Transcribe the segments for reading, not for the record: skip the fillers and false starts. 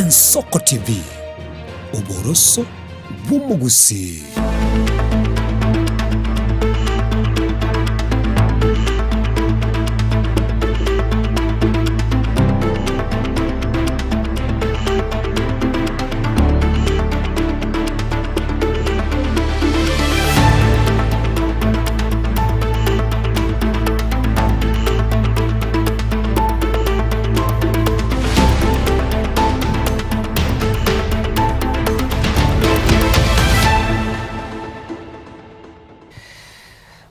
Ensoko TV, oboroso bw'omogusii.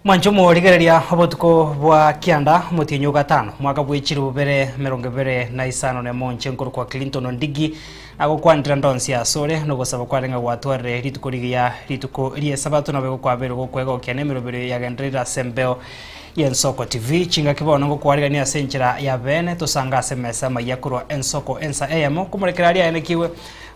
Mwanche omorigereria obotuko bwa kianda omotienyi o gatano mwaka bwe chilifu bibere emerongo ebere na isano na emo inche nkorokwa Clinton Ondigi Nagokwanera ndonsi asore, nogosaba kware ng'a gwatwarire rituko rigiya, rituko ri'Esabato naboigo kwabeire gokwegokia nemeroberi yagendereire ase embeo y'Ensoko TV. Chingaki bono ngokwarigania ase enchera ya beene, tosange ase emesa amayia korwa ensoko ensa eyemo, komorekera aria aenekigwe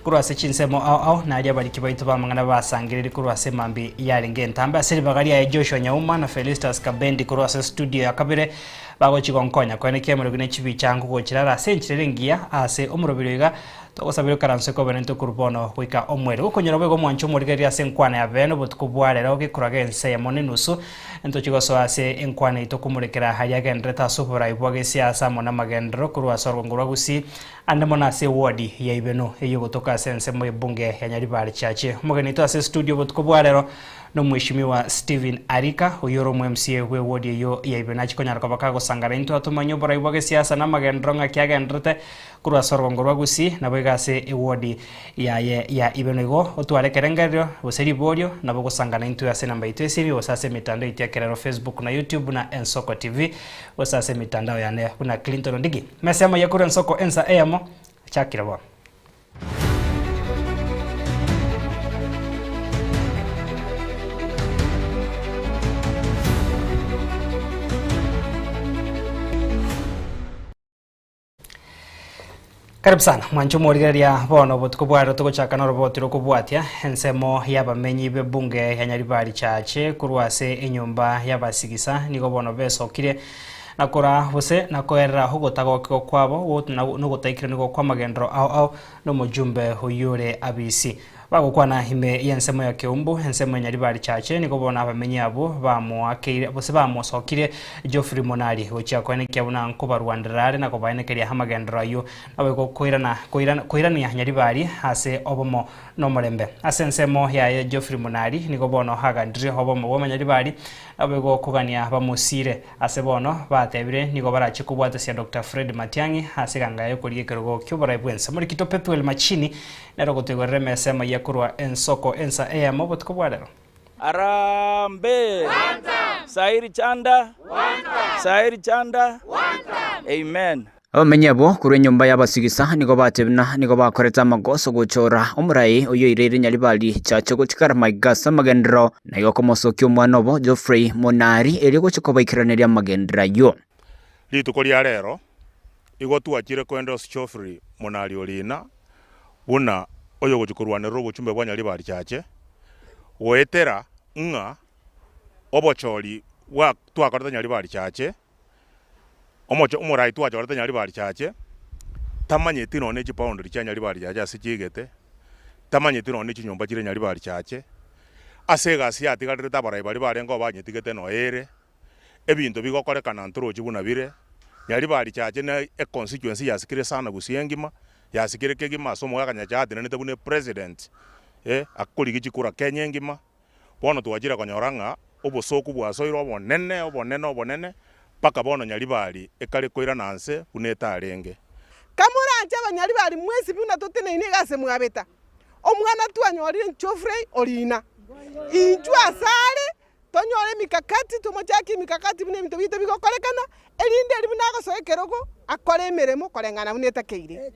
korwa ase chinsemo ao ao, na aria abariki baito b'amang'ana basangereiri korwa ase emambia yarenge entambe. Ase ribaga riaye Joshua Nyauma na Felistus Kabendi korwa ase studio ya kabere Bagochia gonkonya koenekia emerogo ne chibicha nkogochirara ase enchera ere engiya ase omoroberi oiga, togosabera okaranse kobe naintwe korwa bono goika omweri. Gokonyora boigo omwancho omorigereria ase enkwana ya bene obotuko bwa rero gekoraga ense eyemo na enusu, ntochie gosoa ase enkwana yaito komorekera aria agenderete ase oborai bwa gesiasa amo namagenderero korwa ase orogongo rwa Gusii ande mono ase ewodi ya Ibeno eyio egotoka ase ensemo y'ebunge ya Nyaribari Chache. Omogeni oito ase estudio obotuko bwa rero Nomweshimiwa Stephen Arika, oyio ore omo-MCA bw'ewodi eyio ya Ibeno achie konyara koba kagosangana intwe atomanye oborai bwa gesiasa na amagenderero ng'aki agendererete korwa ase orogongo rwa Gusii naboigo ase ewodi yaye ya Ibeno igo otware ekerengererio gose riborio nabo ogosangana intwe ase enamba yaito y'esimi gose ase emetandao yaito ya kerero Facebook na YouTube buna Ensoko TV gose ase emetandao yane buna Clinton Ondigi. Mesa amaiya korwa Ensoko ensa eyemo chakire bono. Karibu sana mwanche omorigereria bono obotuko bwa rero togochaka noroboti rokobwatia ensemo y'abamenyi b'ebunge ya Nyaribari Chache korwa ase enyomba y'abasigisa nigo bono besokire na koraa gose na koerera ogotagokigwa kwabo nogotaikeraniwa kw'amagenderero ao ao nomojumbe oyio ore abisi. Bagokwana ime y'ensemo ya Keumbu, ensemo ya Nyaribari Chache, nigo bono abamenyi abwo bamoakeire gose bamosokirie Geoffrey Monari gochia koenekia buna nkobarwanderera are na kobaenekeria amagenderero ayio naboigo koirana koirana koirania Nyaribari ase obomo nomorembe. Ase ensemo yaye Geoffrey Monari nigo bono agandirie obomo bw'amanyaribari naboigo kogania bamosiire. Ase bono, batebire nigo barache kobwatasia Doctor Fred Matiang'i ase eganga y'okorigia ekerogo ki'oborai bw'ense. Morikito Pethuel Machini nere ogotoigorera emesa y'amayia korwa ensoko ensa eyemo obotuko bwa rero. Harambee! Sairi Chanda! Sairi Chanda! Amen. Abamenyi abwo korwa enyomba y'abasigisa nigo batebina nigo bakorete amagoso gochora omorai oyio oireire Nyaribari Chache gochia Karamaiga ase amagenderero na igo komosokia omwana obo Geoffrey Monari erio gochia kobaikeraneria amagenderero ayio. Rituko ria rero igo twachire koendorse Geoffrey Monari Orina buna oyogochia korwanerera obochumbe bwa Nyaribari Chache goetera ng'a obochori bwa twakorete Nyaribari Chache Omochie omorai twachorete Nyaribari Chache, tamanyeti nonya ne chiboundary chia Nyaribari Chache ase chiigete, tamanyeti nonya ne chinyomba chire Nyaribari Chache, ase egasi yatigarerete abarai baria barenge oo banyetigete nonya ere, ebinto bigokorekana ntorochi buna bire, Nyaribari Chache ne econstituency yasikire sana gusii engima, yasikire kegima ase omogaka Nyachae atenenete buna epresident, akorigia chikura Kenya engima. Bono twachire konyora ng'a obosooku bwasoire obonene, obonene, obonene, mpaka bono Nyaribari ekare koirana nse buna etarenge. Kamoranche abanyaribari mwensi buna toteneine iga ase mwabeta, omwana twanyorire Geoffrey Orina. Inchuo asare tonyore emikakati, tomochakie emikakati buna ebinto biaito bigokorekana, erinde erio buna agosoa ekerogo akore emeremo koreng'ana buna etakeire.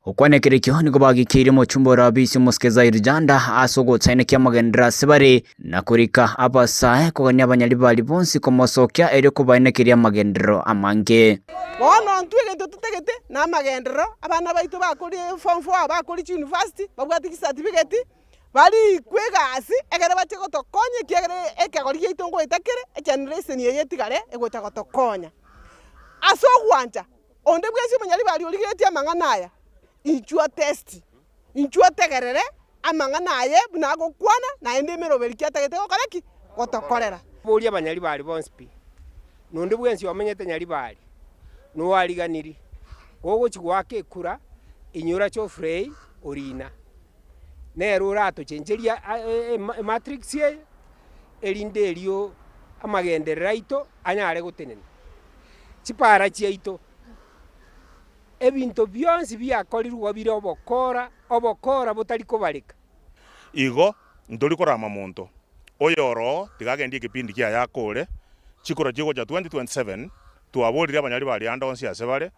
Gokwana ekerekio nigo bagikeirie omochumba ore abisi omosike Zair Janda ase ogochanekia amagenderero ase bare, na korika abasae kogania abanyaribari bonsi komosokia erio kobaenekeria amagenderero amange. Bono intwe egento totagete namagenderero, abana baito bakorie form four, bakorie chiuniversity, babwate chicertificate, Barikwe egasi ekero bache gotokonya, ekiagera ekegori giaito ngoeta kere, egeneration eye etigare egocha gotokonya. Ase ogwancha, onde bwensi omonyaribari origeretie amang'ana aya, Inchuo test, inchuo otegerere amang'ana aye buna agokwana, naende emeroberi ki atagete gokora ki? Gotokorera. Boria abanyaribari bonsi pi, na onde bwensi omenyete Nyaribari, na oariganiri, gogochia goaka ekura, inyora Geoffrey Orina, nere oratochencherie ematrix eye, erinde erio amagenderero aito anyare gotenena. Chipara chiaito. Ebinto bionsi biakorirwe bire obokora, obokora botari kobareka. Igo ntori korama monto oyo oroo tiga agendie ekepindi kiaye akore chikura chigocha 2027 twaborire abanyari baria ande onsi ase bare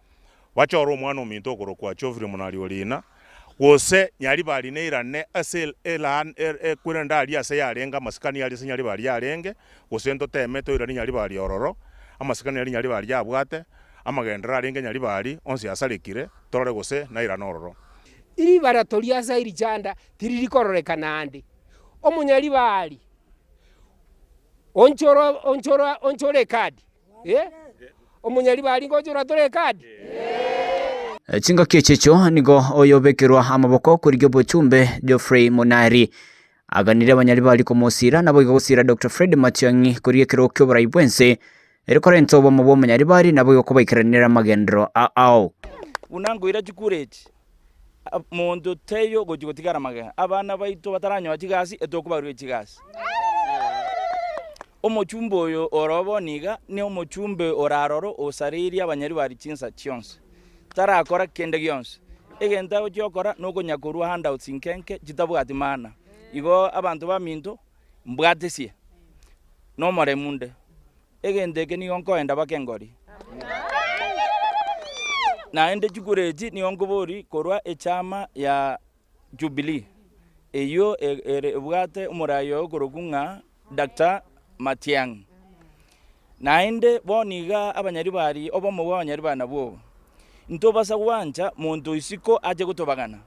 bachore omwana ominto okorokwa Geoffrey Munari Orina gose Nyaribari neirane ase elan ekwerende aria ase yarenge amasikani aria ase Nyaribari yarenge gose ntoteme toiranie Nyaribari ororo amasikani aria Nyaribari yabwate Amagenderero arenge Nyaribari onsi asarekire, torore gose nairane ororo. Ribarato ria Sairichanda tiriri kororekana ande. Omonyaribari, onchora, onchora, onchora ekadi, eh, omonyaribari ngochora tore ekadi? Chingaki echi echio nigo oyobekerwa amaboko korigia obochumbe Geoffrey Munari aganirie abanyaribari komosira naboigo gosira Doctor Fred Matiang'i korigia ekerogo ki'oborai bw'ense Ere korenta obomo bw'omonyaribari naboigo kobaikeranera amagenderero ao. Buna nkoira chikura echi, monto taiyo ogochia gotigara magega. Abana baito bataranyora chigasi, etokobarua chigasi. Omochumbe oyo ore bono iga, ne omochumbe ore aroro osareirie abanyaribari chinsa chionsi, tarakora kende gionsi. Egento agochia gokora nokonya korua handouts nke nke chitabwati maana. Igo abanto baminto, mbwatesie nomoremu nde, egento eke nigo nkoenda baka engori. Naende chikura echi nigo nkoboria korwa echama ya Jubilee, eyio ere ebwate omorai oye okorokwa ng'a Doctor Matiang'i. Naende bono iga abanyaribari, obomo bwa abanyaribari nabwo obo, ntobasa gwancha monto isiko ache gotobagana,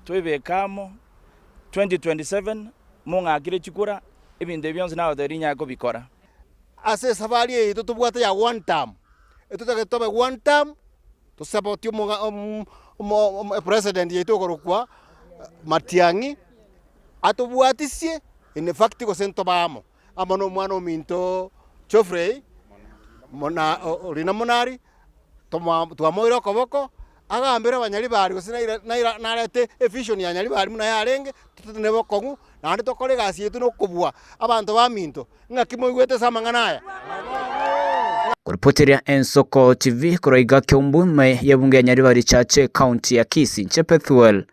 toebeke amo 2027 mong'akire chikura, ebinto ebi bionsi nagotebirie rinyare kobikora. Ase esafari eye yaito tobwate ya one term, etotagete tobe one term, tosapotie omoga omo epresident yaito okorokwa Matiang'i, atobwatisie in fact gose ntobe amo, amo na omwana ominto Geoffrey muna Orina Monari, tomoa twamoire okoboko, agambere abanyaribari gose naira naira narete evision ya nyaribari buna yarenge, totenene bokong'u, naende tokore egasi yaito na okobua abanto baminto, ng'aki moigwete ase amang'ana aya? Koripoteria Ensoko TV korwa iga Kiambu ime y'ebunge ya Nyaribari Chache Ekaunti ya Kisii inche Pethuel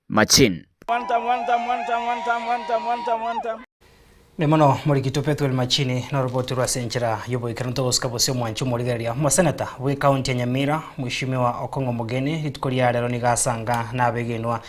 Machin. One time, one time, one time, one time, one time, one time, one time. Mbuya mono morikito Pethuel Machini noroboti rwa ase enchera y'oboikeranu togosika bosio omwanchi omorigereria omoseneta bwe county ya Nyamira Mweshimiwa Okong'o Omogeni rituko ria rero nigo asanga nabegenwa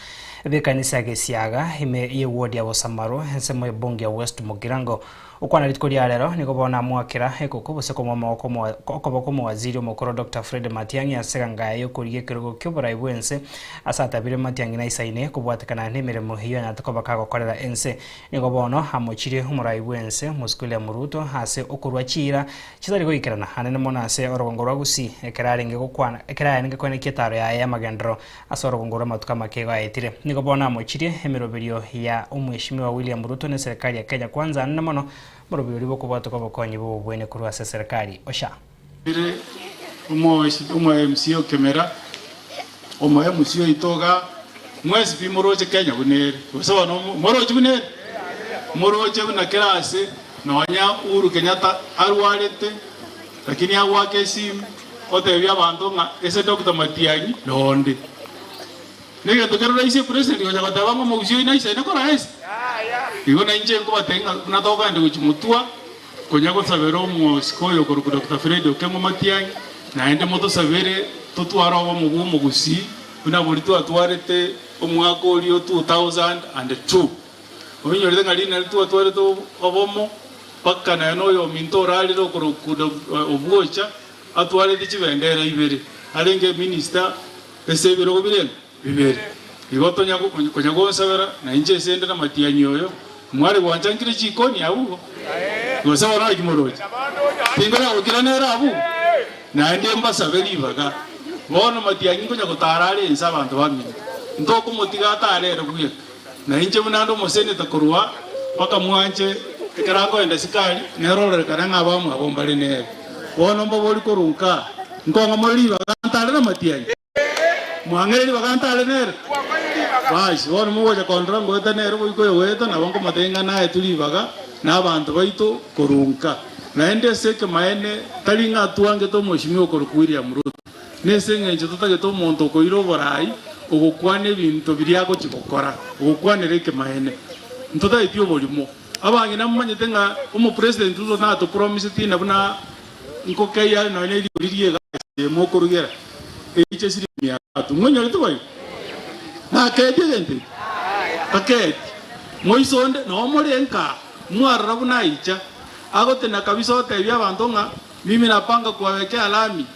b'ekanisa ya Gesiaga ime ye ward ya Bosamaro ensemo y'ebunge ya West Mugirango Okwana rituko ria rero nigo bono amoakera ekoko gose komoa omogoko omo okoboko omowaziri omokoro Doctor Fred Matiang'i ase eganga y'okorigia ekerogo ki'oborai bw'ense ase atabire Matiang'i naisaine kobwatekana nemeremo eyio anyarete koba kagokorera ense. Nigo bono amochirie omorai bw'ense Mosike William Ruto ase okorua chiira chitari goikerana anene mono ase orogongo rwa Gusii ekero arenge gokwana ekero arenge koenekia etaro yaye y'amagenderero ase orogongo rw'amatuko amake igo aetire. Nigo bono amochirie emeroberio ya Omweshimiwa William Ruto ne serikali ya Kenya Kwanza anene mono morobio oria bw'okobwatoka obokonyi bw'obobwene korwa ase serikali. Osha. Ere omo MC o Kemera, omo MC oito igaa, mwensi pi moroche Kenya buna ere. Gose bono moroche buna ere? Moroche buna kera ase nonya Uhuru Kenyatta arwarete lakini agoaka esimu otebia abanto ng'a ase Doctor Matiang'i nonde. Negento kere rahisi epresident gocha goteba ng'a omogusii oyio naisaine kora ense? Igo nainche nkobatebia ng'a buna tokogenda gochia motwa konya gosabera omosike oyo okorokwa Doctor Fred Okeng'o Matiang'i naende motosabere totware obomo bwa omogusii buna boria twatwarete omwaka oria o 2002. Oinyorete ng'a rinari twatwarete obomo mpaka naye noyominto orarire okorokwa Obwocha atwarete chibendera ibere arenge eminister ase ebirogo birenga bibere. Igo tonya konya gonsabera na inche ase inde namatianyi oyo, mware gwancha nkire chikoni abwo? Gose bono naki moroche? Tinkona gokira nere abwo? Naende mbasabe ribaga. Bono matiang'i nkonya gotara are ense abanto bamino. Ntokomotiga atare ere bweka. Na inche buna ande omoseneta korwa mpaka mwanche ekero akoenda sikari, nere ororekane ng'a abamwabo mbare nere. Bono mbabori korwa nkaa, nkong'a more ribaga ntare na matiang'i? Mwang'ire ribaga ntare nere? Basi, bono mogocha kondora ngoeta nere goika oyogoeta, nabo nkomotebia ng'a naetwe ribaga nabanto baito korwa nka. Naende ase ekemaene, tari ng'a twangete omoshimiwa okorokwa William Ruto, nese engencho totagete omonto okoira oborai ogokwana ebinto biria agochia gokora, ogokwanera ekemaene. Ntotageti oborimo. Abang'ina momanyete ng'a omopresident Ruto natopromisetie na buna nkokeyia nonya erigori ri'egasi eye mokorugera eiche siringi mia tatu. Mwenyorete boigo? Nakeetie egento ekio? Takeeti. Moisonde, noo more nkaa, mwarora buna aicha. Agotena kabisa otebia abanto ng'a mimi napanga kuwawekea lami.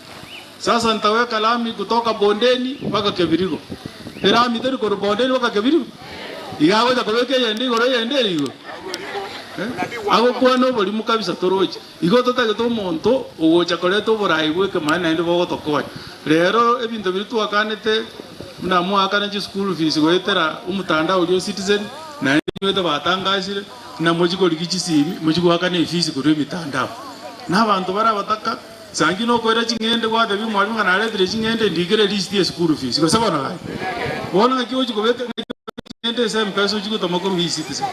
Sasa nitaweka lami kutoka bondeni mpaka Kebirigo. Elami teri korwa bondeni mpaka Kebirigo? Iga agocha kobeka eyende igoro eyende ere igoro. Eh? Agokwana oborimo kabisa toroche. Igo totagete omonto ogocha koreta oborai bw'ekemaene naende bogotokonya. Rero ebinto biria twakanete buna mwaakana chischool fees goetera omotandao oria o Citizen naende inywete batangasire Buna mochie korigia chisimi, mochie goakana efisi korwa emitandao. Na abanto bare abataka, sangi nokoira ching'ende gwatebia omwalimu ng'a naretire ching'ende ndikere erisiti ye school fees, gose bono gaki? Bono ng'aki ogochia kobeka ng'aki obeke ching'ende ase mpesa ochie gotoma korwa E-citizen?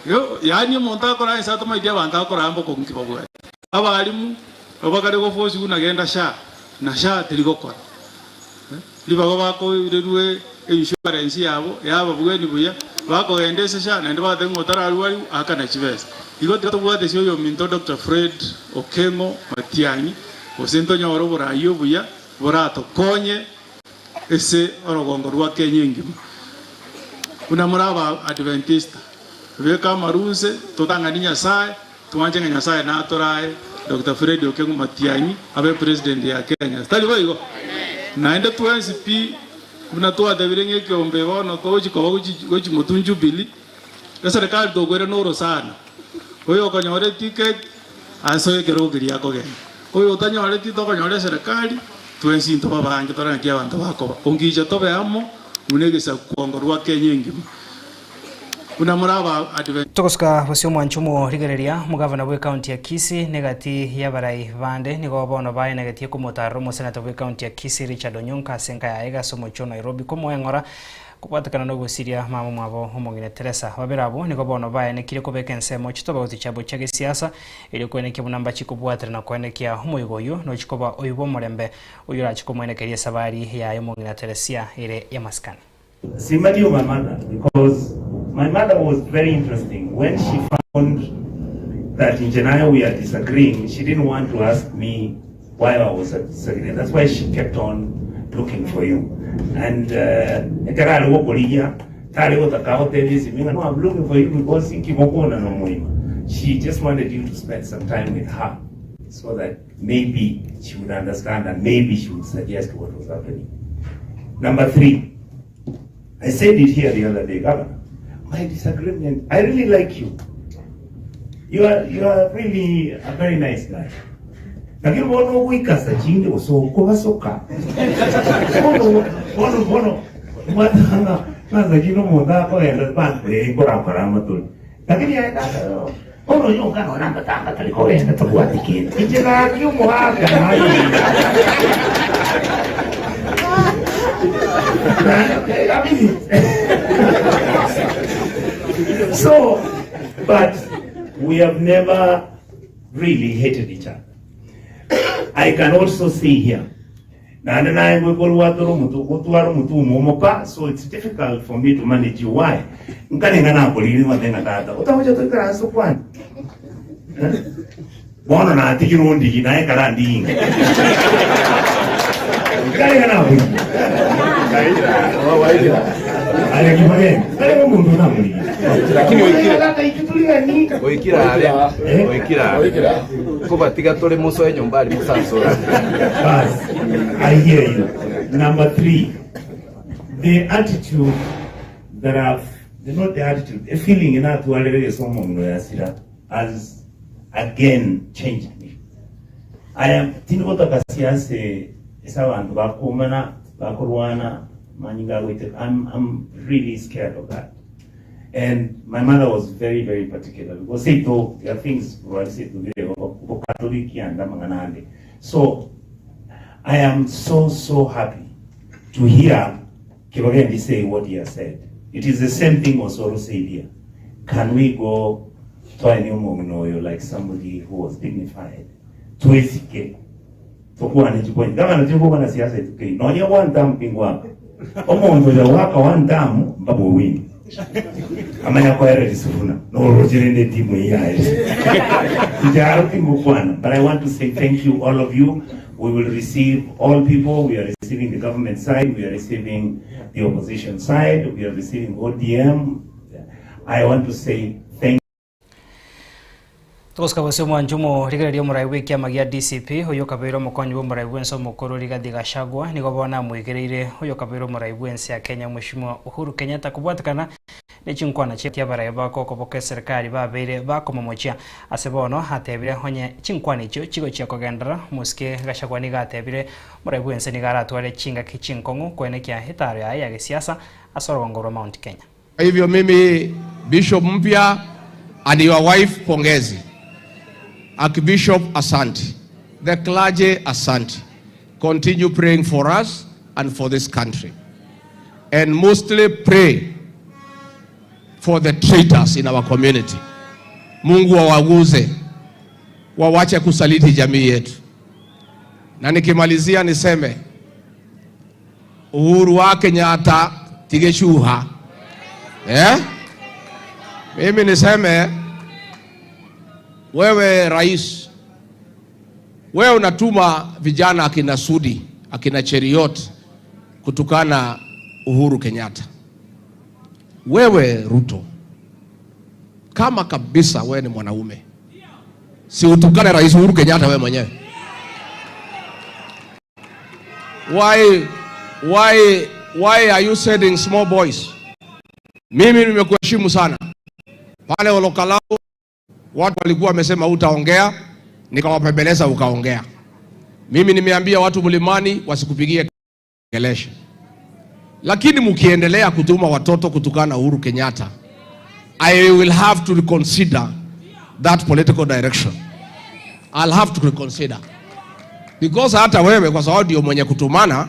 Yo, yaani omonto akora inse atamaeti abanto akora mbokong'u ki babwate. Abalimu nabo bakare goforciwa na genda SHA, na SHA teri gokora. Ribaga bakoirerwe einsurance yabo yababweni buya, bakogenda ase SHA naende batebe ng'a otararwarigwa akana chibesa. Igo tiga tobwate ase oyominto Doctor Fred Okengo Matiang'i gose ntonyore oborai obuya boratokonye ase orogongo rwa Kenya engima. Buna more aba Adventista, beka amarunse totang'ani Nyasaye. Twanche ng'a Nyasae natorae Doctor Fred Okengo Matiang'i abe president ya Kenya. Tari boigo? Naende twensi pi buna twatebire ng'a ekeombe bono togochi koba gochi gochi motwe Jubilee, eserekari tokoira na orosana. Oyo okonyora eticket asoe ekerogo keria akogenda. Oyo otanyoreti tokonyora eserekari, twensi ntobe abange tore naki abanto bakoba. Ongicha tobe amo buna egesaku kongo rwa Kenya engima. Buna more aba Adventista. Togosuka bosio omwancho omorigereria, omogavana bw'ecounty ya Kisii negati y'abarai bande nigo bono baenegetie komotarera omoseneta bw'ecounty ya Kisii Richard Onyonka ase enka yaye ase omochie o Nairobi komoeng'ora kobwatekana nogosiria mama omwabo omong'ina Teresa. Babere abwo nigo bono baenekire kobeka ensemo chitobauti chiabo chia gesiasa erio koenekia buna mbachi kobwatera na koenekia omoigo oyio nochi koba oyio bw'omorembe oyio orache komoenekeria esabari yaye omong'ina Teresia ere y'amasikani. Simbatio my mother because my mother was very interesting when she found that inche naye we are disagreeing she didn't want to ask me why I was disagreeing that's why she kept on looking for you and uh, ekero are gokorigia tare gotaka agotebia esimi ng'a no I'm looking for you because inki mokona na omoima she just wanted you to spend some time with her so that maybe she would understand and maybe she would suggest what was happening. Number three, I said it here the other day, Governor, my disagreement, I really like you. You are, you are really a very nice guy. Lakini bono ogoikasa chinde gose okobasoka. Bono bono bono mwatanga kwanza kino omonto akogenda bantu korakora amaturi. Lakini aye tata bono oyo onga nonya amatanga tari kogenda tabwati kende. Inche gaki omogaka naye. I mean it. So, but we have never really hated each other. I can also see here Naende naye ngoikorwa gwatora omotu gotwara omotu omwomo pa so it's difficult for me to manage you why nkane ng'a nakorire ngote ng'a tata otagocha toikaranse tokwane Eh? Bono natigire ondigi naye kara ndinge nkare ng'a nakorire Aye kibageni kare ng'a omonto namorigire Lakini oikire. Tata intwe turi gani Oikire aria, Eh? oikire aria. Nkobatiga tore mosoe nyomba aria mosansore. Bas, I hear you. Number three, the attitude that I've, the, not the attitude, a feeling inatwarire gesomo muno yasira has again changed me. I am tinigotaka siase. Ase abanto bakoumana, bakorwana, amanyinga agoiteka, I'm, I'm really scared of that. And my mother was very, very particular because seito, there are things korwa seito bire Bokatoliki and amang'ana ande. So, I am so, so happy to hear Kibagendi say what he has said. It is the same thing Osoro said here. Can we go twaenie omong'ina oyo like somebody who was dignified? Twesike. Tokwane chipoint. Gavana tiri kobana siasa etukei. Nonye one term pingwaka. Omonto oyo goaka one term mpaka owin. Amanya koereri Sifuna. Noroche rende etimu eye yaye. Inche aro tingokwana. But I want to say thank you all of you. We will receive all people. We are receiving the government side. We are receiving the opposition side. We are receiving ODM. I want to say thank Togosika gose omwancho omorigereria omorai bw'ekiama gia DCP, oyio okabeire omokonyi bw'omorai bw'ense omokoro Rigathi Gachagua, nigo bono amoigereire oyio okabeire omorai bw'ense ya Kenya Mweshimiwa Uhuru Kenyatta kobwatekana ne chinkwana chia abarai bakokoboka eserekari babeire bakomomochia. Ase bono atebire onye chinkwana echio chigochia kogenderera, omosike Gachagua nigo atebire omorai bw'ense nigo aratware chingaki chinkong'u koenekia etaaro yaye ya gesiasa ase orogongo rwa Mount Kenya. Kwa hivyo mimi bishop mpya and your wife pongezi. Archbishop asante. The clergy asante. Continue praying for us and for this country. And mostly pray for the traitors in our community. Mungu awaguze, wawache kusaliti jamii yetu. Na nikimalizia niseme Uhuru wa Kenyatta tigechuha eh? Mimi niseme wewe rais, wewe unatuma vijana akina Sudi akina Cheriot kutukana Uhuru Kenyatta. Wewe Ruto, kama kabisa wewe ni mwanaume, si utukane rais Uhuru Kenyatta wewe mwenyewe. Why, why, why are you sending small boys? Mimi nimekuheshimu sana pale Olokalao, watu walikuwa wamesema utaongea, nikawapembeleza ukaongea. Mimi nimeambia watu mlimani wasikupigie kelesha, lakini mkiendelea kutuma watoto kutukana Uhuru Kenyatta, I will have to reconsider that political direction. I'll have to reconsider because hata wewe kwa sababu ndio mwenye kutumana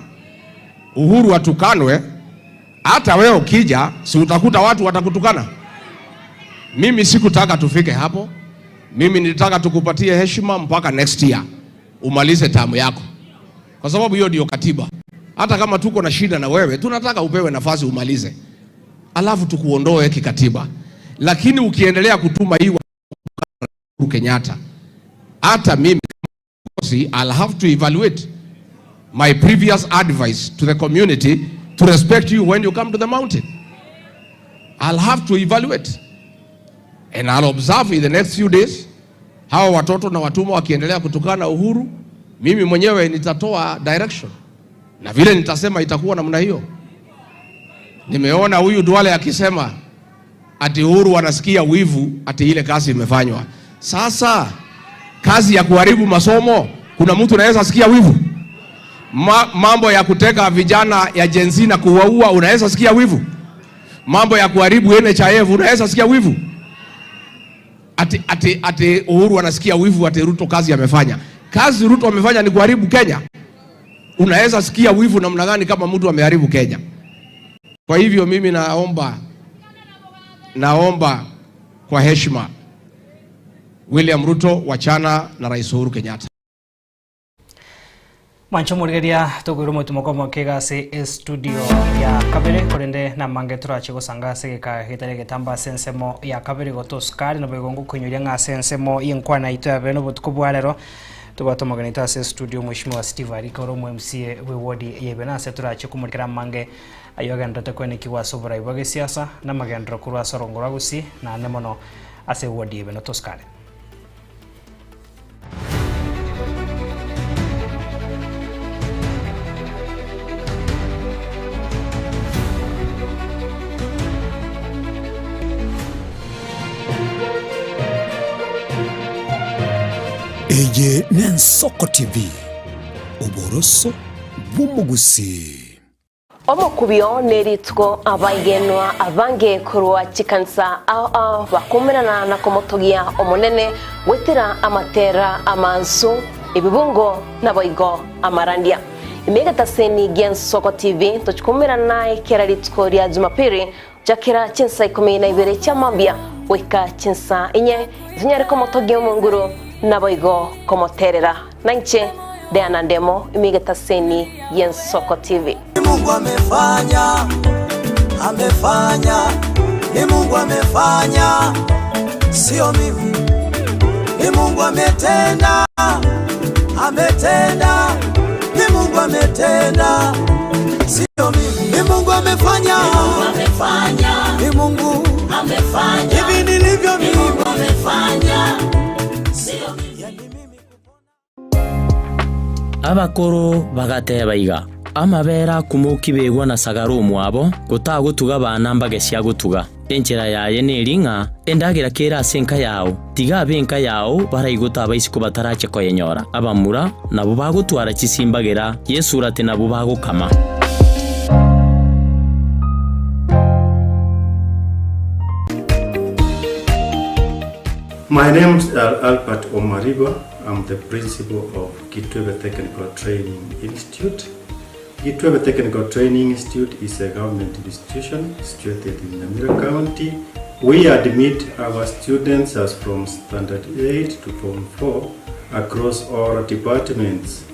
Uhuru atukanwe, hata wewe ukija, si utakuta watu watakutukana? Mimi sikutaka tufike hapo. Mimi nilitaka tukupatie heshima mpaka next year umalize tamu yako, kwa sababu hiyo ndio katiba. Hata kama tuko na shida na wewe, tunataka upewe nafasi umalize, alafu tukuondoe kikatiba. Lakini ukiendelea kutuma hii Uhuru Kenyatta, hata mimi I'll have to evaluate my previous advice to the community to respect you when you come to the mountain. I'll have to evaluate and I'll observe in the next few days hawa watoto na watumwa wakiendelea kutukana Uhuru, mimi mwenyewe nitatoa direction na vile nitasema itakuwa namna hiyo. Nimeona huyu Duale akisema ati Uhuru anasikia wivu ati ile kazi imefanywa. Sasa kazi ya kuharibu masomo, kuna mtu anaweza sikia wivu? Mambo ya kuteka vijana ya Gen Z na kuwaua, unaweza sikia wivu? Mambo ya kuharibu NHIF, unaweza sikia wivu? Ati, ati, ati Uhuru anasikia wivu ati Ruto kazi amefanya. Kazi Ruto amefanya ni kuharibu Kenya. Unaweza sikia wivu namna gani kama mtu ameharibu Kenya? Kwa hivyo mimi naomba, naomba kwa heshima William Ruto, wachana na Rais Uhuru Kenyatta. Mwanche omorigeria tokoira omotumo omoke iga ase estudio ya kabere korende namange torache gosanga ase egeka getari egetambe ase ensemo ya kabere igo tosukari nabo igo ngokoinyoria ng'a ase ensemo y'enkwana yaito ya bene obotuko bwa rero tobwate omogeni oito ase estudio omweshimiwa Steve Arika ore omo MCA bwe ward ya Ibena ase torache komorikera amange aywo agenderete koenekigwa ase oborai bwa gesiasa na amagenderero korwa ase orongo rwa Gusii naende mono ase eward ya Ibena tosukare. Eye n'Ensoko TV, oboroso. bw'omogusii. Omokubio nerituko abaigenwa abange korwa chikanisa ao ao bakomerana na komotogia Omonene goetera amatera amansu, ebibungo naboigo amarandia. Ime egetaseni gi'Ensoko TV tochikomerana naye kera rituko ria Jumapili gochakera chinsa ikomi na ibere chia mambia goika chinsa inye, tonyare komotogia Omonguru naboigo komoterera. Nainche Diana Ndemo ime egetaseni gi'Ensoko TV. Ni Mungu amefanya, amefanya, ni Mungu amefanya, sio mimi. Ni Mungu ametenda, ametenda, ni Mungu ametenda, sio mimi. Ni Mungu amefanya, Ni Mungu amefanya, ni Mungu amefanya, hivi nilivyo Ni mimi. Mungu amefanya, sio mimi. Abakoro bagateba iga, Amabere akumokigwa begwa na sagara omwabo, gotagotuga abana mbage sia gotuga. Enchera yaye neri ng'a endagera kere ase enka yao, tiga ab'enka yao baraigote abaisiko batarache koyenyora. Abamura nabwo bagotwara chisimbagera, y'esurati nabwo bagokama. My name is Albert Omariba. I'm the principal of Kitwebe Technical Training Institute. Kitwebe Technical Training Institute is a government institution situated in Nyamira County. We admit our students as from Standard 8 to Form 4 across all departments.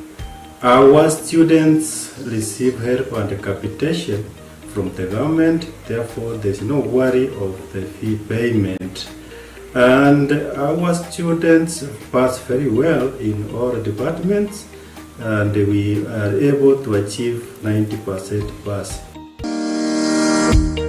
Our students receive help and capitation from the government, therefore there's no worry of the fee payment. And our students pass very well in all departments and we are able to achieve 90% pass.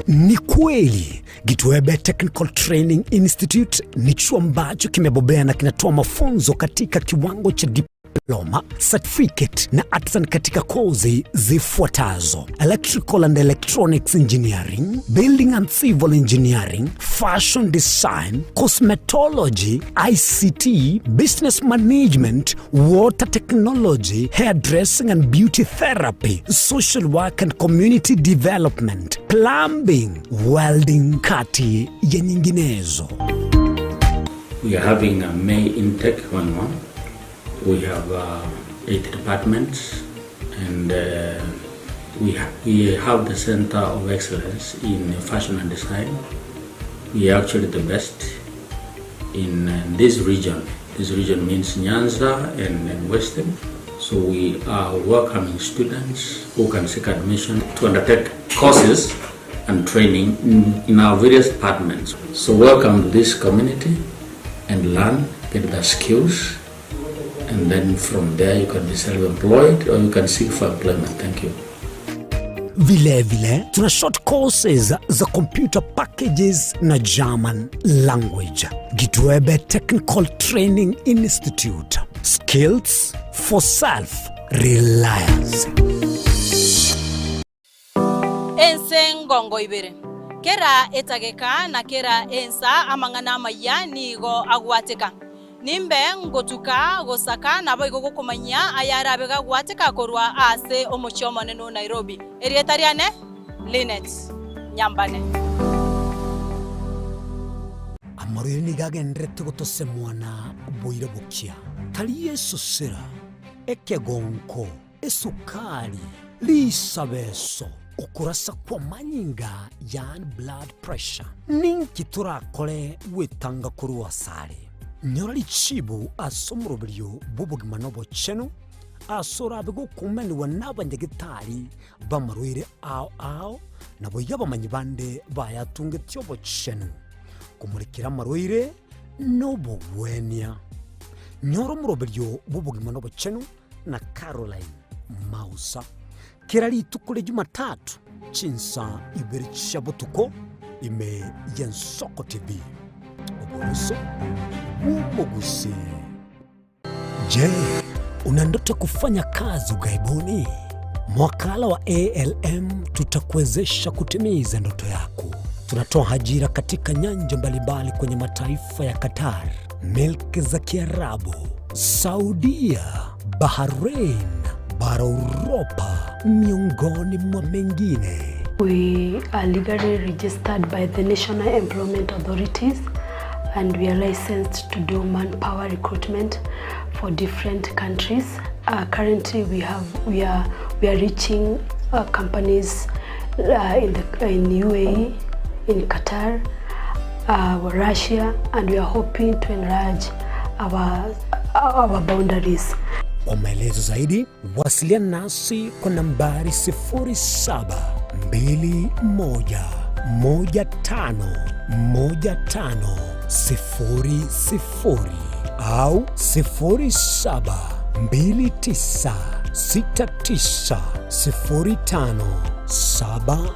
Ni kweli Gitwebe Technical Training Institute ni chuo ambacho kimebobea na kinatoa mafunzo katika kiwango cha diploma, certificate na artisan katika kozi zifuatazo: electrical and electronics engineering, building and civil engineering, fashion design, cosmetology, ICT, business management, water technology, hairdressing and beauty therapy, social work and community development, plumbing, welding, kati ya nyinginezo. We are having a May intake going on. We have uh, eight departments and uh, we, ha we have the Center of Excellence in Fashion and Design. We are actually the best in uh, this region. This region means Nyanza and, and Western. So we are welcoming students who can seek admission to undertake courses and training in, in our various departments. So welcome to this community and learn, get the skills, and then from there you can be self-employed or you can seek for employment. Thank you. Vile vile tuna short courses za computer packages na German language. Gitwebe Technical Training Institute. Skills for self reliance. Ense ngongo ibere. Kera etageka na kera ensa amang'ana amayia nigo agwateka. Nimbe ngotuka gosaka naboigo gokomanyia ayarabe gagwateka korwa ase omochie omonene o Nairobi. Erieta riane Linet Nyambane. Amarwaire nigo agendererete gotosemwa na boira bokia, tari esosera, ekegonko, esukari, risabeso, okorasa kw'amanyinga, yaani blood pressure. Ninki torakore gwetanga korwa asare? Nyora richibu ase omoroberio bw'obogima na obochenu, ase orabe gokumanigwa n'abanyagetari b'amarwaire ao ao, naboigo abamanyi bande bayatungetie obochenu, komorekera amarwaire na obogwenia. Nyora omoroberio bw'obogima na obochenu na Caroline Mausa kera rituko ria Jumatatu chinsa ibere chia botuko ime y'Ensoko TV. Oboroso bw'omogusii. Je, una ndoto kufanya kazi ughaibuni? Mwakala wa ALM tutakuwezesha kutimiza ndoto yako. Tunatoa ajira katika nyanja mbalimbali kwenye mataifa ya Qatar, milki za Kiarabu, Saudia, Bahrain, Bara Uropa, miongoni mwa mengine. We are legally registered by the National Employment Authorities and we are licensed to do manpower recruitment for different countries. Uh, currently we have we are we are reaching uh, companies uh, in the in UAE, in Qatar, uh, Russia and we are hoping to enlarge our our boundaries. Kwa maelezo zaidi wasiliana nasi kwa nambari 0721151500 au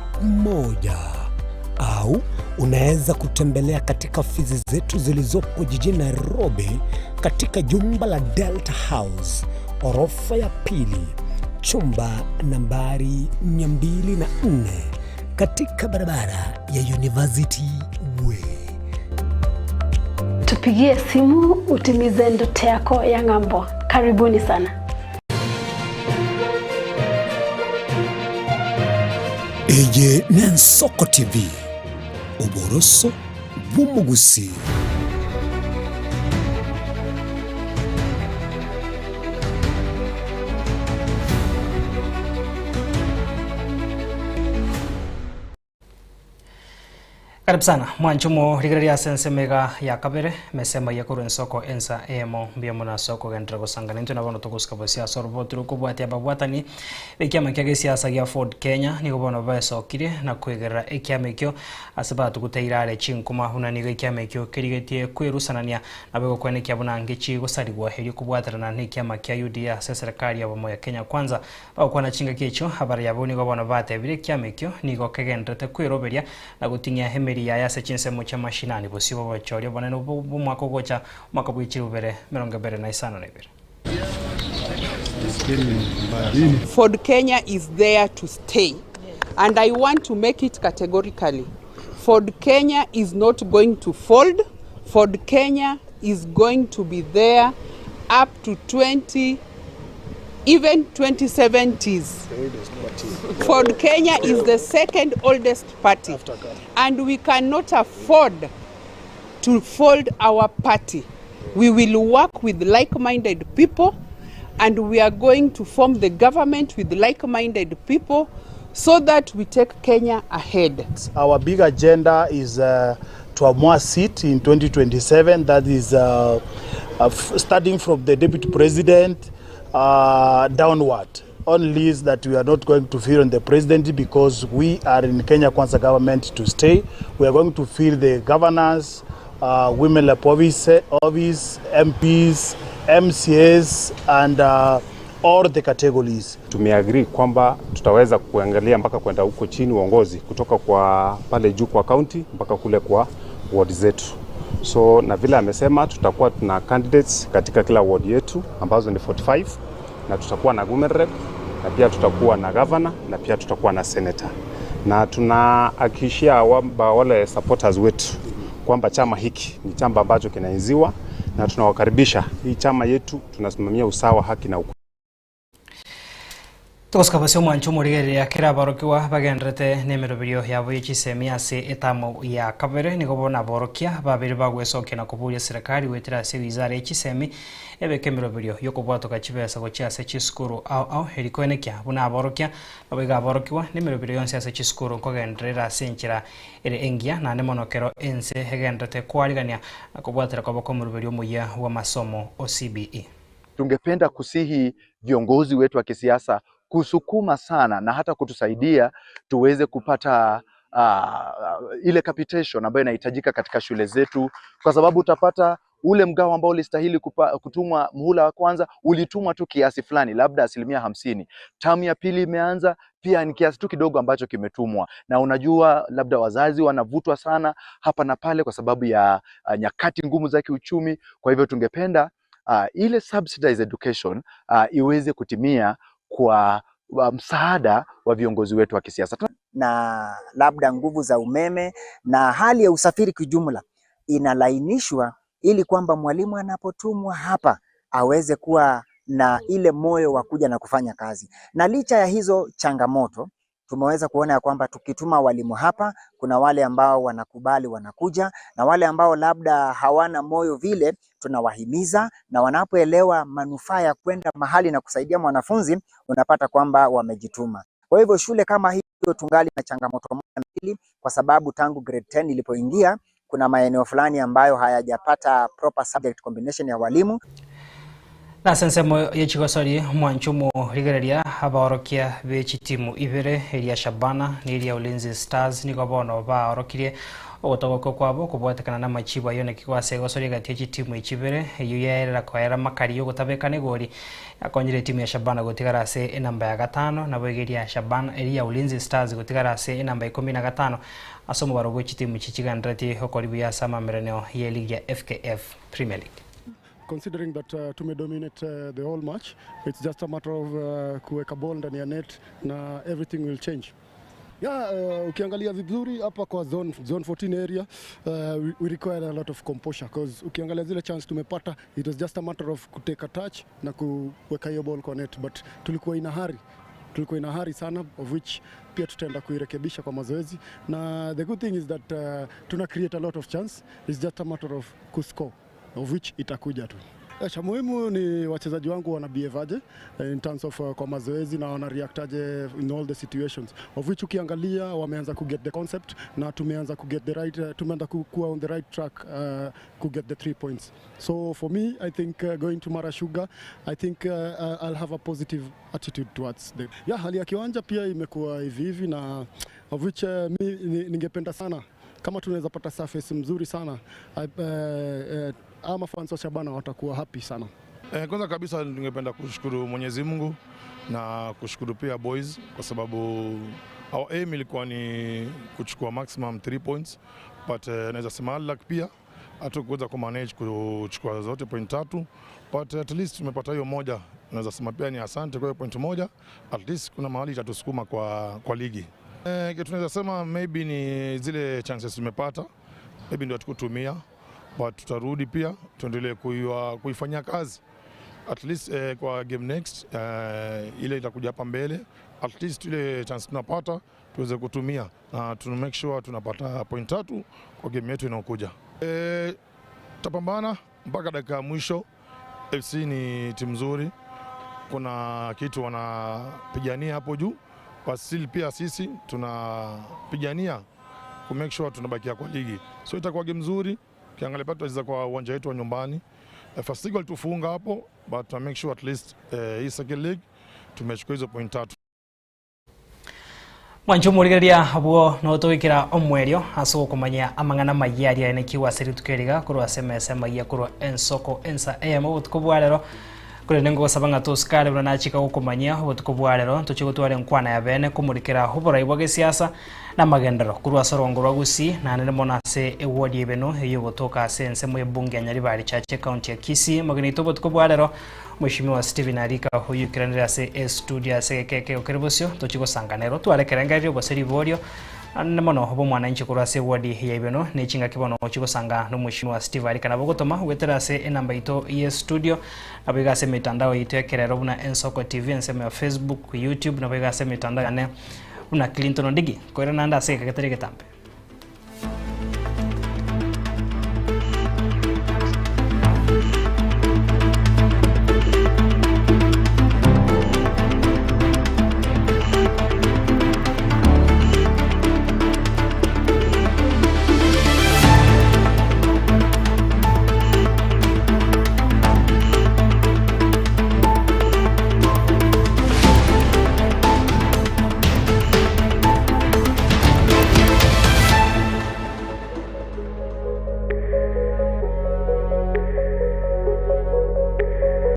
0729690571 au unaweza kutembelea katika ofisi zetu zilizopo jijini Nairobi katika jumba la Delta House orofa ya pili chumba nambari 204 katika barabara ya University Way. Tupigie simu utimize ndoto yako ya ng'ambo. Karibuni sana. Eye n'Ensoko TV, oboroso bw'omogusii. Karibu sana mwanche omorigereria ase ensemo iga ya kabere mesemo eye korwa ensoko ensa eyemo mbuya mono ase okogenderera gosangana intwe na bono togosika bosio ase oroboti rokobwatia ababwatani b'ekiama kia gesiasa gia Ford Kenya nigo bono baesokire na koigerera ekiama ekio ase batuguteire are chinkuma buna nigo ekiama ekio kerigetie kwerusanania nabo egokwenekia buna ngechi gosarigwa erio kobwaterana na ekiama kia UDA ase eserekari ya obomo ya Kenya Kwanza. Bagokwana chingaki echio, abarai abwo nigo bono batebire ekiama ekio nigo kegendererete kweroberia na goting'ia emeri yaye ase chinsemo chia mashinani bosio bw'obochori obonene bw'omwaka ogocha, omwaka bwe chirubere 2052. Ford Kenya is there to stay. And I want to make it categorically. Ford Kenya is not going to fold. Ford Kenya is going to be there up to 20, even 2070s. Ford Kenya is the second oldest party. And we cannot afford to fold our party. We will work with like-minded people and we are going to form the government with like-minded people so that we take Kenya ahead. Our big agenda is to have more seat in 2027. That is starting from the deputy president downward. Only is that we are not going to fill on the presidency because we are in Kenya Kwanza government to stay. We are going to fill the governors, women rep office, office, MPs, MCAs and all the categories. Tumeagree kwamba tutaweza kuangalia mpaka kwenda huko chini uongozi kutoka kwa pale juu kwa county mpaka kule kwa ward zetu. So na vile amesema tutakuwa tuna candidates katika kila ward yetu ambazo ni 45 na tutakuwa na women rep na pia tutakuwa na governor na pia tutakuwa na senator, na tunahakikishia wale supporters wetu kwamba chama hiki ni chama ambacho kinaenziwa na tunawakaribisha. Hii chama yetu tunasimamia usawa, haki na ukweli. Togosika bosio omwancho omorigereria kera aborokigwa bagenderete na emeroberio yabo ya chisemi ase etamo ya kabere nigo bono aborokia babere bagwesokia na koburia serikali goetera ase ewizara ya chisemi ebeke emeroberio ya okobwatoka chibesa gochia ase chisukuru ao ao eri koenekia buna aborokia nabo iga aborokigwa na emeroberio yonsi ase chisukuru nkogenderera ase enchera ere engiya naende mono kero ense egenderete kwarigania na kobwatera koba kwa omoroberio omoyia bwa amasomo o CBE. Tungependa kusihi viongozi wetu wa kisiasa kusukuma sana na hata kutusaidia tuweze kupata ile capitation ambayo inahitajika katika shule zetu, kwa sababu utapata ule mgao ambao ulistahili kutumwa muhula wa kwanza ulitumwa tu kiasi fulani, labda 50%. Tamu ya pili imeanza pia ni kiasi tu kidogo ambacho kimetumwa, na unajua labda wazazi wanavutwa sana hapa na pale kwa sababu ya nyakati ngumu za kiuchumi. Kwa hivyo tungependa ile subsidized education iweze kutimia kwa msaada wa viongozi wetu wa kisiasa. Na labda nguvu za umeme na hali ya usafiri kijumla inalainishwa ili kwamba mwalimu anapotumwa hapa aweze kuwa na ile moyo wa kuja na kufanya kazi. Na licha ya hizo changamoto, tumeweza kuona ya kwamba tukituma walimu hapa, kuna wale ambao wanakubali wanakuja, na wale ambao labda hawana moyo vile, tunawahimiza na wanapoelewa manufaa ya kwenda mahali na kusaidia mwanafunzi, unapata kwamba wamejituma. Kwa hivyo shule kama hiyo tungali na changamoto moja mbili, kwa sababu tangu grade 10 ilipoingia kuna maeneo fulani ambayo hayajapata proper subject combination ya walimu. Nase ensemo ye chigosori mwanche omorigereria abaorokia be chitimu ibere eria Shabana na eria Ulinzi Stars nigo bono baorokirie ogotogoka kwabo kobwatekana na amachibo ayio naki gwase egosori egati ye chitimu echi ibere eyio yaerera koera makari yogotabekana egori yakonyire etimu ya Shabana gotigara ase enamba ya gatano naboigo eria Shabana eria Ulinzi Stars gotigara ase enamba ya ikomi na gatano ase omobaro bwe chitimu echi chigenderereti gokori buya ase amameraneo ye ligi ya FKF Premier League. Considering that tumedominate the whole match, it's just a matter of kuweka ball ndani ya net na everything will change. Yeah, ukiangalia vizuri hapa kwa zone 14 area, we require a lot of composure because ukiangalia zile chance tumepata, it was just a matter of kutake a touch na kuweka hiyo ball kwa net, but tulikuwa ina hurry. Tulikuwa ina hurry sana, of which pia tutaenda kuirekebisha kwa mazoezi, na the good thing is that tuna create a lot of chance, it's just a matter of kuscore, of which itakuja tu. Cha muhimu ni wachezaji wangu wana behave aje in terms of kwa mazoezi na wana react aje in all the situations, of which ukiangalia wameanza ku get the concept na tumeanza ku get the right, tumeanza kuwa on the right track ku get the 3 points. So for me, I think going to Mara Sugar, I think I'll have a positive attitude towards them. Yeah, hali ya kiwanja pia imekuwa hivi hivi, na of which mi ningependa sana kama tunaweza pata surface mzuri sana, ama fans wa Shabana watakuwa happy sana. Kwanza kabisa ningependa kushukuru Mwenyezi Mungu na kushukuru pia boys kwa sababu our aim ilikuwa ni kuchukua maximum 3 points, but naweza sema luck pia hatukuweza ku manage kuchukua zote point 3, but at least tumepata hiyo moja. Naweza sema pia ni asante kwa hiyo point moja, at least kuna mahali itatusukuma kwa ligi. Kitu tunaweza sema maybe ni zile chances tumepata, maybe ndio hatukutumia, but tutarudi pia tuendelee kuifanyia kazi at least kwa game next ile itakuja hapa mbele, at least ile chance tunapata tuweze kutumia na tu make sure tunapata point 3 kwa game yetu inayokuja. Tutapambana mpaka dakika ya mwisho. FC ni timu nzuri, kuna kitu wanapigania hapo juu, but still pia sisi tunapigania ku make sure tunabakia kwa ligi, so itakuwa game nzuri. Ukiangalia pale tutacheza kwa uwanja wetu wa nyumbani. First league walitufunga hapo, but to make sure at least hii second league tumechukua hizo point 3. Mwancho morigereria abwo no togikira omwerio ase okomanya amang'ana mayia aria ene kiwa ase rituko eriga korwa ase emesa mayia korwa ensoko ensa eyemo obotuko bwa rero. Korende ngogosaba ng'a tosikare buna nachika gokomanyia obotuko bwa rero toche gotwara enkwana ya bene komorikera oborai bwa gesiasa na magendero korwa ase orongo rwa Gusii naende mono ase eward ebeno eyo gotoka ase ensemo y'ebunge ya Nyaribari Chache county ya Kisii. Mageni ito obotuko bwa rero Mheshimiwa Stephen Arika oyukiranire ase estudio ase gekeke okere bosio tochi gosanganero twarekerengereria oboseri borio ande mono obo mwananchi korwa ase eward ya ibeno nechingaki bono ochi gosanga no Mheshimiwa Steve Arika nabo gotoma gwetera ase enamba ito ye studio nabo iga ase mitandao ito ekerero buna Ensoko TV ensemo ya Facebook, YouTube nabo iga ase mitandao yane buna Clinton Ondigi koirana ande ase geketere getambe.